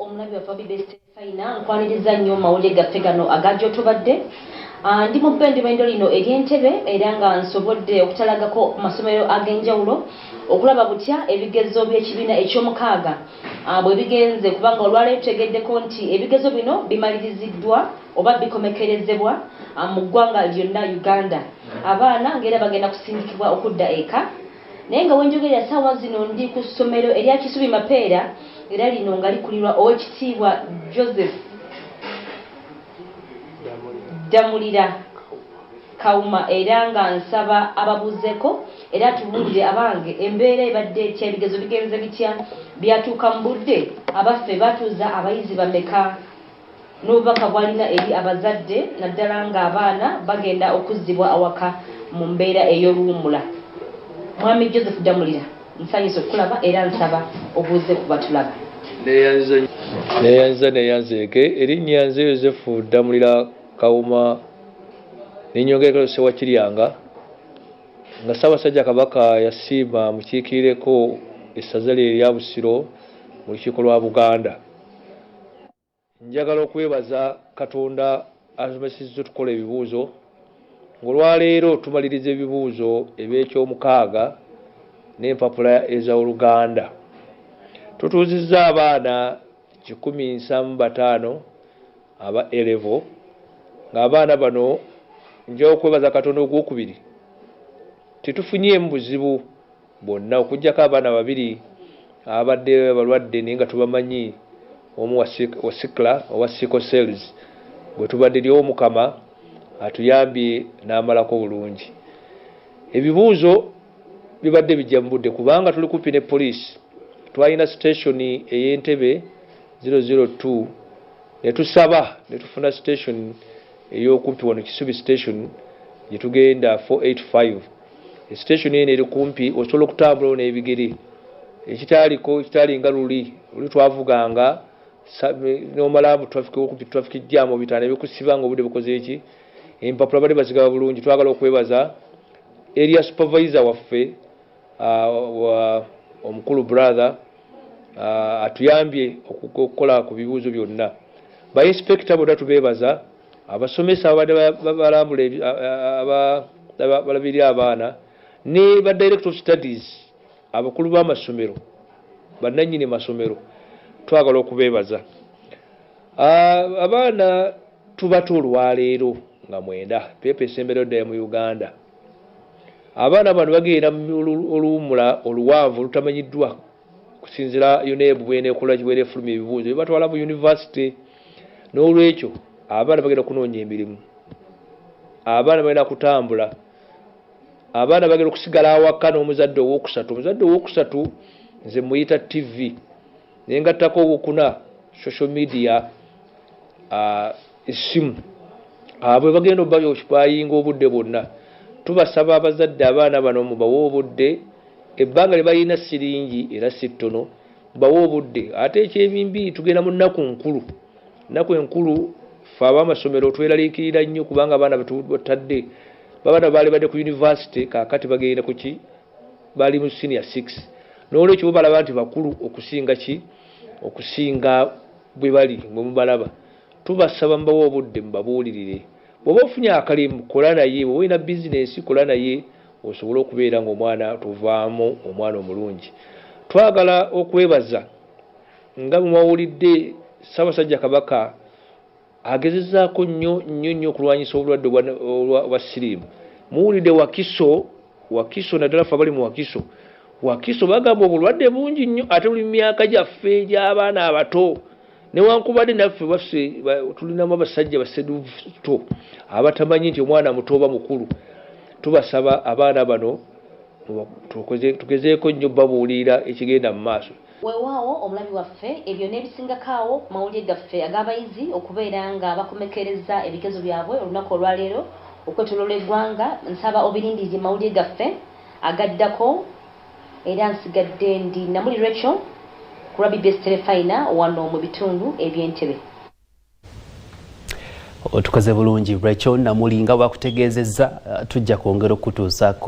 Omulabi waffe wa BBS Terefayina, nkwaniriza nnyo mu mawulire gaffe gano agajja otubadde. Ndi mu bbendobendo lino ery'Entebe era nga nsobodde okutalagako ku masomero ag'enjawulo okulaba butya ebigezo by'ekibiina eky'omukaaga bwe bigenze, kubanga olwaleero tutegeddeko nti ebigezo bino bimaliriziddwa oba bikomekerezebwa mu ggwanga lyonna Uganda. Abaana ng'era bagenda kusindikibwa okudda eka. Naye nga wenjogerera saawa zino ndi ku ssomero erya Kisubi Mapeera, era lino nga likulirwa Owekitiibwa Joseph Ddamulira Kawuma, era nga nsaba ababuuzeeko era atubuulire, abange, embeera ebadde etya, ebigezo bigenze bitya, byatuuka mu budde, abaffe batuuza abayizi bameka, n'obubaka bw'alina eri abazadde naddala ng'abaana bagenda okuzzibwa awaka mu mbeera ey'oluwummula. Mwami Joseph Ddamulira, nsanyuse okukulaba era nsaba obuuze ku batulaba. Neyanza, neyanzeeke. Erinnya nze Yosefu Ddamulira Kawuma, nenyongereko Ssewakiryanga, nga Ssaabasajja Kabaka yasiima mukiikirireko essaza lye erya Busiro mu Lukiiko lwa Buganda. Njagala okwebaza Katonda asomesezza otukola ebibuuzo, ng'olwaleero tumaliriza ebibuuzo eby'ekyomukaaga n'empapula ez'Oluganda. Tutuuzizza abaana 175 aba A-level, ng'abaana bano nja okwebaza Katonda ogwokubiri tetufunyeemu buzibu bwonna okuggyako abaana babiri abadde balwadde, naye nga tubamanyi, omu wa sickle owa sickle cells bwe tubadde lyowo. Mukama atuyambye n'amalako bulungi. Ebibuuzo bibadde bijja mu budde kubanga tuli kumpi ne poliisi. Twalina station ey'Entebe 002, ne tusaba ne tufuna station ey'okumpi wano, Kisubi station, gye tugenda 485. Station eno eri kumpi, osobola okutambulawo n'ebigere, ekitaaliko ekitaali nga luli. Luli twavuganga nomala mu traffic, okumpi traffic jam, 500 ebikusiba nga obudde bukoze eki. Empapula bali bazigaba bulungi. Twagala okwebaza area supervisor waffe, omukulu brother, atuyambye okukola ku bibuuzo byonna. Ba inspector bonna tubeebaza, abasomesa ababadde balambula, balabirira abaana, ne ba director of studies, abakulu b'amasomero, bannannyini masomero, twagala okubeebaza. Abaana tubata olwaleero nga 9, paper esemberayo ddala mu Uganda. Abaana bano bagenda oluwummula oluwanvu olutamanyiddwa kusinzira UNEB bwenekola, bwenefulumya ebibuuzo bibatwala mu university. N'olwekyo abaana bagenda kunoonya emirimu, abaana bagenda kutambula, abaana bagenda okusigala awaka n'omuzadde owokusatu. Omuzadde owokusatu nze muyita TV, nengattako owokuna social media, essimu. Abo bagenda obayinga obudde bwonna. Tubasaba abazadde, abaana bano mubawe obudde. Ebbanga lye balina siringi era si ttono, bawe obudde. Ate ekyebimbi, tugenda mu nnaku nkulu. Nnaku enkulu fe ab'amasomero tweraliikirira nnyo, kubanga abaana betutadde, babaana baali badde ku university, kaakati bagenda kuki? Bali mu senior six. N'olwekyo bo balaba nti bakulu okusinga ki, okusinga bwe bali bwe mubalaba. Tubasaba mubawe obudde, mubabuulirire. Bw'oba ofunye akalimu, kola naye. Bw'oba olina bizinensi, kola naye osobole okubeera ng'omwana tuvaamu omwana omulungi. Twagala okwebaza nga bwe mwawulidde Ssaabasajja Kabaka agezezaako nnyo nnyo nnyo okulwanyisa obulwadde bwa siriimu. Muwulidde Wakiso, Wakiso naddala ffe abali mu Wakiso. Wakiso bagamba obulwadde bungi nnyo, ate buli mu myaka gyaffe egy'abaana abato, newankubadde naffe baffe tulinamu abasajja baseduto abatamanyi nti omwana muto oba mukulu. Tubasaba abaana bano tugezeeko nnyo babuulirira ekigenda mu maaso. Weewaawo, omulabi waffe, ebyo n'ebisingako awo ku mawulire gaffe ag'abayizi okubeera nga bakomekereza ebigezo byabwe olunaku olwaleero okwetoloola eggwanga. Nsaba obirindirire mawulire gaffe agaddako. Era nsigadde ndi Namuli Rachel ku lwa BBS Terefayina wano mu bitundu eby'Entebe. Otukoze bulungi, Rachel Namuli. Nga bwakutegeezezza, tujja kwongera okutuusaako.